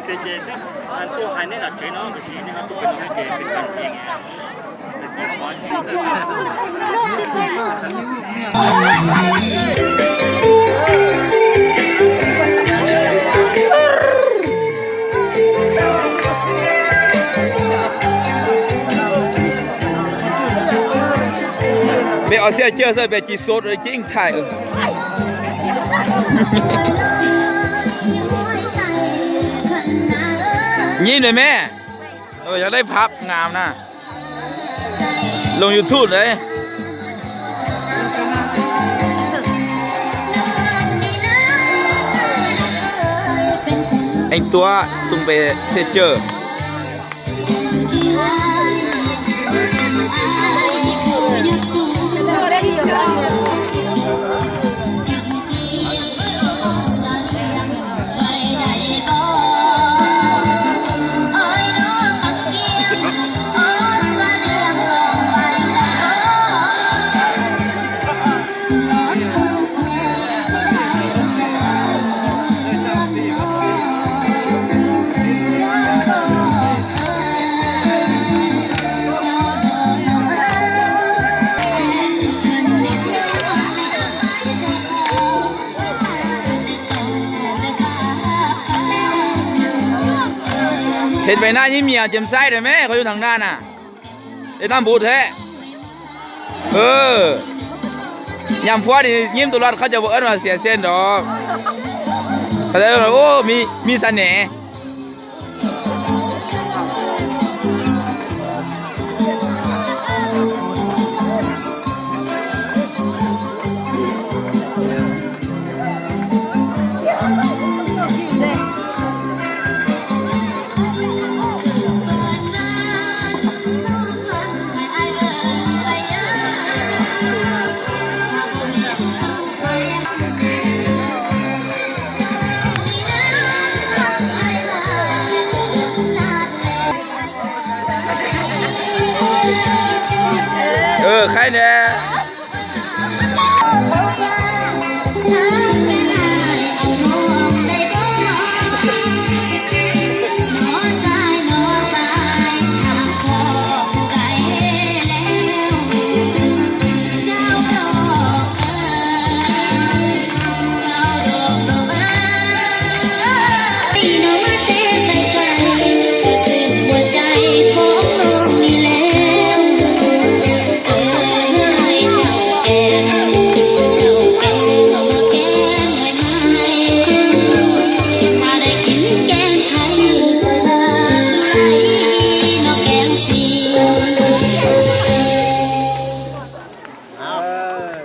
Ces ces twb tuaj hais nej los tsev no, tab sis nej ho tuaj pem no ces peb pab tiag. Peb ob xiab cawj xwb, peb ci sốt, ci nthaim. Nyib nws me, yog lej phab ngam na, loo YouTube đấy. Anh Tuấn tung pem xe chở. Peb pem naj nyib mias ces saib dais me qhov yus thav naj na, es naj npus thiab. Nyam phuab ni nyib tus loj qhov cov ua mas xiam xeeb nrov. Mi xa ne. Khaib ne.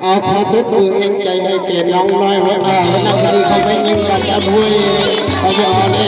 Ob phav tub pw heev cai heev ces noog no, lub neej li khau peb nyeej nqa cab phuaj, qhov yog le